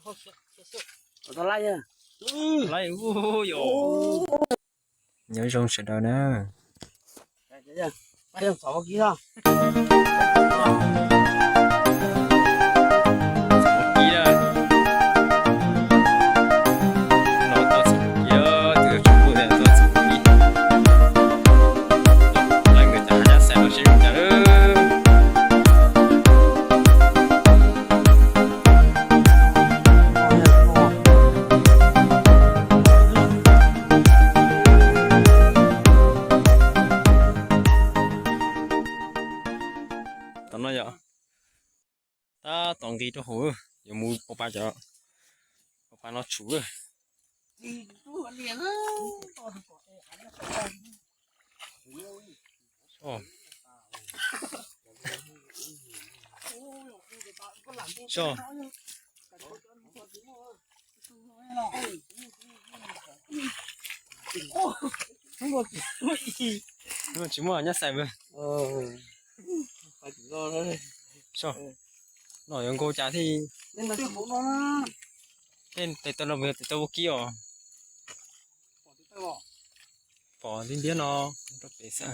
Laib, nyob zoo sawv daws na. Tom no yom, tab tom nqis rau hauv, yuav mus pov pas cov, pov pas no tshum. Tsis muaj nyob xais mas. No yuav nkaus cas thiaj, tej tes taw no tes taw ua kib os. Pom ntiab ntiab no rau pem xwb.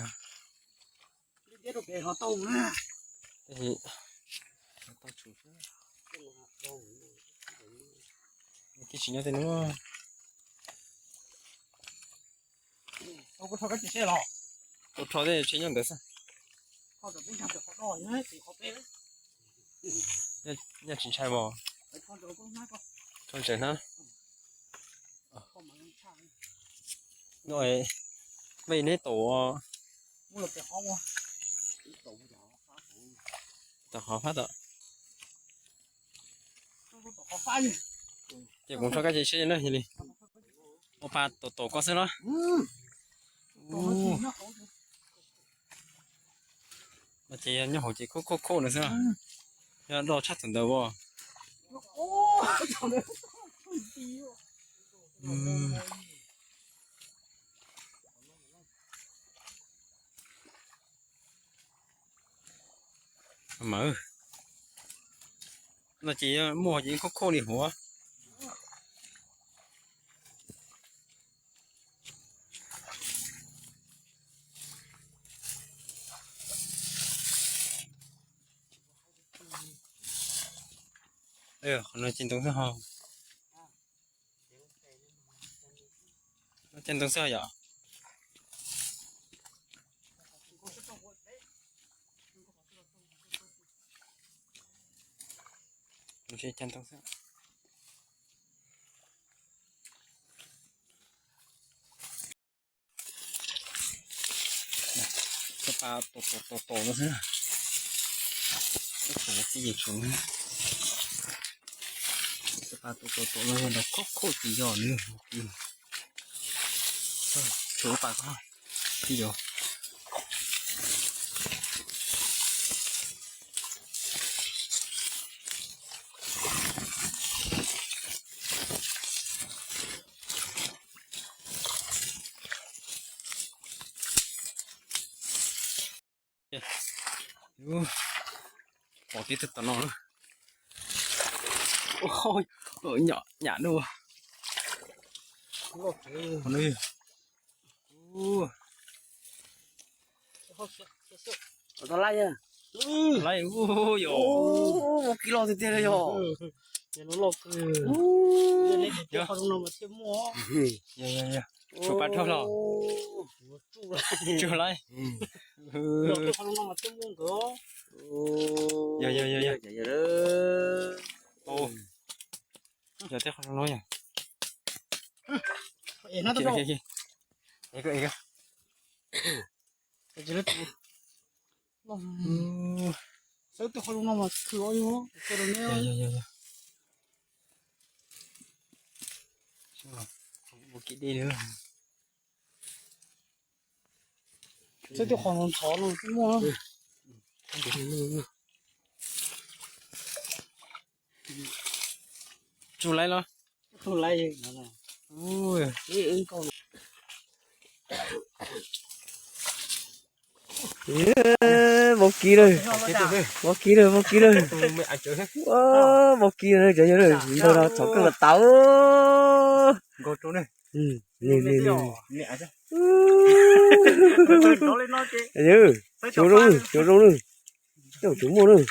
Tsis nyob tej no. Ua rho tej tsheb nyob ntawd xwb. Yog tsis ntshai os. Rho ntsev hnab. No, mej neb tau, tau qhov fab tau. Ces kuv rho kab ces seb na li. Ua pa tom tom koj xwb los. No ces nyob hauv ces khauj khauj khauj no xwb. Yog do tshaj thaum ntawd as. Mas no ces muaj ces khauj khauj li huv. Qhov no ces ntoo xwb ho. Ces ntoo xwb ho yom. Ces ntoo xwb. Cov pa tom tom tom tom no xwb. Cov pa tom tom tom no yog ntawm khauj khauj ces yog nws. Tshuav pa ko. Tij yog. Pom tib tug tom no. Nyam nyam dua. Laib, yog ua kib loj tiag tiag li yog. Yog, yog, yog. Tshuav pa rau los. Tsuag laib. Yog, yog, yog, yog. Yog tej qhov no yog. Xawb tej qhov no mas khw os yog. Ua kev dej li. Xawb tej qhov ntxhov no twb muaj. Tsuag laib los? Tsuag laib. Vaub kib lawm, vaub kib lawm, vaub kib lawm. Vaub kib lawm, cov yawg lawm, ntawd no txhom kawg los tau. Xyov zoo, xyov zoo na, coj tsuas muaj na.